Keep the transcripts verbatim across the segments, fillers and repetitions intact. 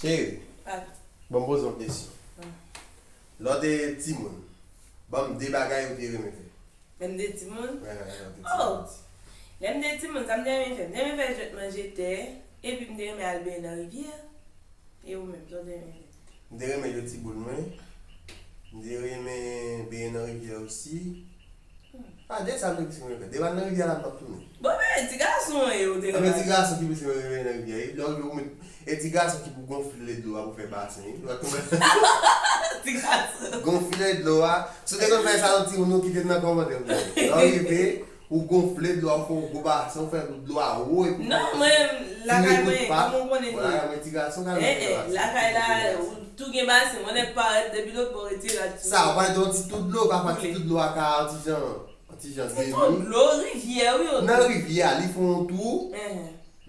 Cheri, ban m poze w yon kesyon. Lè w te timoun, ban m de bagay ou te renmen fè. Lè m te timoun? Wi, wi, wi, lè w te timoun. Lè m te timoun, sa m te renmen fè? M te renmen fè jwèt manje tè, epi m te renmen al benyen nan rivyè. E ou menm, sa w te renmen fè? M te renmen jwe ti boul mwen. M te renmen benyen nan rivyè osi. A, de sa m te plis renmen fè. Depi nan rivyè la, m t ap tounen. Bon, men, ti gason, e, ou te renmen. Ti gason ki plis renmen benyen nan rivyè. E, lè w rive, ou met, e ti gason ki pou gonfle dlo a pou fè basen, wi. Ti gason. Gonfle dlo a. Si w te konn fè sa, yon ti moun, nou kite nan kòmantè pou mwen. Lè w rive, ou gonfle dlo a, ou fè yon gwo basen, ou fè dlo a wo, epi non, mwen, lakay mwen, kòm ou konnen lakay mwen, ti gason ka renmen fè basen. Lakay la, ou tou gen basen, mwen nèk parèt depi lòt bò, retire la tou. Sa, ou pa yon ti tout dlo, pafwa ti tout dlo a ka yon ti jan, yon ti jan demi. Se yon dlo rivyè, wi, yon nan rivyè a, li fè yon twou.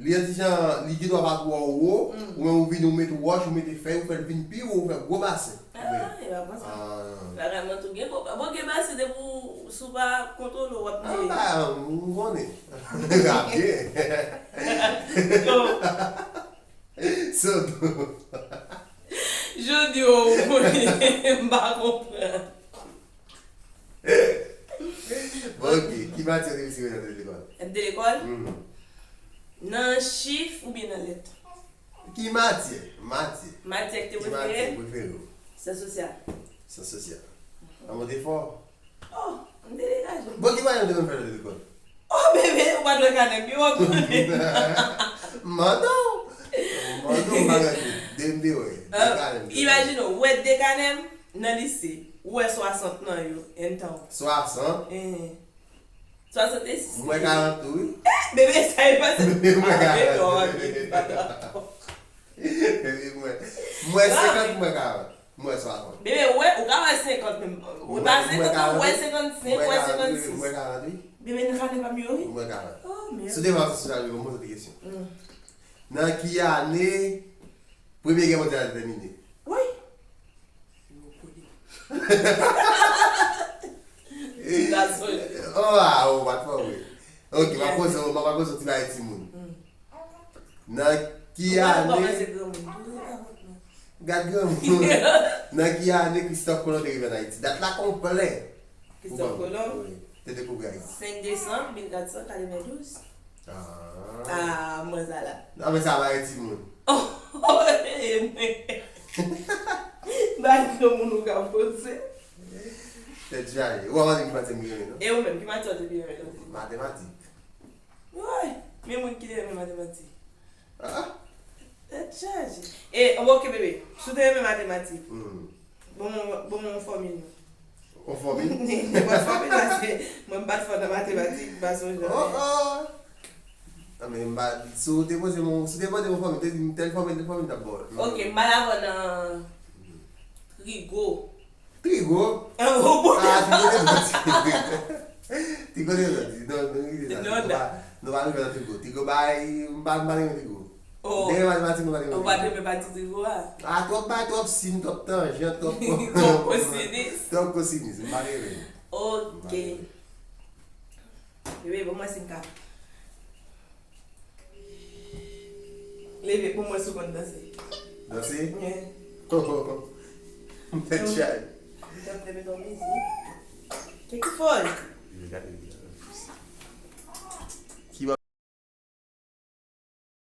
Li yon ti jan, li gen dwa pa twò wo, ou menm ou vini, ou mete wòch, ou mete fèy, ou fè l vin pi wo, ou fè gwo basen. Ah, e pa bon sa. Bagay mwen tou gen gwo, bon, gen basen depi w, si w pa kontwole, w ap neye. Ah, m konnen. Ap gen. Yo. Sodo. Jodi, o, m pa konprann. Bon, ok. Ki matyè w te plis renmen nan lekòl? Nan lekòl? Mhm. Nan chif oubyen nan lèt? Ki matyè? Matyè. Matyè ki te prefere? Ki matyè prefere w? Syans sosyal. Syans sosyal. An mwen te fò. Oh, m te degaje. Bon, ki bagay ou te konn fè nan lekòl? Oh, bebe, ou pa t wè kanè m yo, w ap konnen. Mande w. Mande w, m pa rete. De m te wè. De kanè m te wè. Imajine w, ou wè de kanè m nan lise. Ou wè swasant nan yo, en tan. Swasant? Eh. Swasanntesis. M wè karant tou, wi. Eh, bebe, sa e pase. M wè karant. Bebe, m wè, m wè senkant, m wè karant. M wè swasant. Bebe, ou wè, ou ka wè senkant menm. Ou pa senkant, ou wè senkannsenk, ou wè senkannsis. M wè karant, wi. Bebe, nan kanè pa m yo, wi. M wè karant. Oh, merde. Si w te fè yon sosyal, m poze w kesyon. Hmm. Nan ki ane Premye Gè Mondyal la te tèmine? Wi. Ti gason. Oh, ah, oh, pa t fò vre. Ok, m ap poze w, m ap poze w ti bagay timoun. Hmm. Nan ki ane? Ou pa kòmanse granmoun. Gad granmoun. Nan ki ane Kristòf Kolon te rive ann Ayiti? Dat la konplè. Kristòf Kolon? Wi. Te dekouvri Ayiti. Senk desanm mil kat san katrevendouz. Ah. Ah, mwen sa la. Non, men sa pa yon timoun. Oh, e mwen. Ba granmoun ou ka poze. Tèt chaje. Ou pa mande ki matyè m renmen, non? E ou menm, ki matyè w te pi renmen nan lekòl? Matematik. Woy, men moun ki te renmen matematik. Ah. Tèt chaje. E, ok, bebe, si w te renmen matematik, hmm, bon, bon, yon fòmil non. Yon fòmil? Nenpòt fòmil, paske mwen m pa t fò nan matematik, m pa sonje anyen. Oh, oh. Non, men m pa, si w te poze m, si w te mande m yon fòmil, te di m tèl fòmil, tèl fòmil, m t ap ba w. Ok, m pa dakò nan trigo. Trigo? Ah, bon, bon. Ah, trigo te soti. Trigo te soti. Non, nou kite sa. Non, non. Nou pa, nou pa rive nan trigo. Trigo bay, m pa, m pa renmen trigo. Oh. Dèyè matematik, mwen pa renmen trigo. Ou pa t renmen pati trigo a? Ah, twòp bay, twòp sin, twòp tanjan, twòp twòp kosinis. Twòp kosinis, m pa renmen. Ok. M pa renmen. Bebe, bon, mwen si m ka. Leve pou mwen si w konn danse. Danse? Wi. M tèt chay. M t ap leve ton mizik. Kèk fòl. Yo, gade, yo.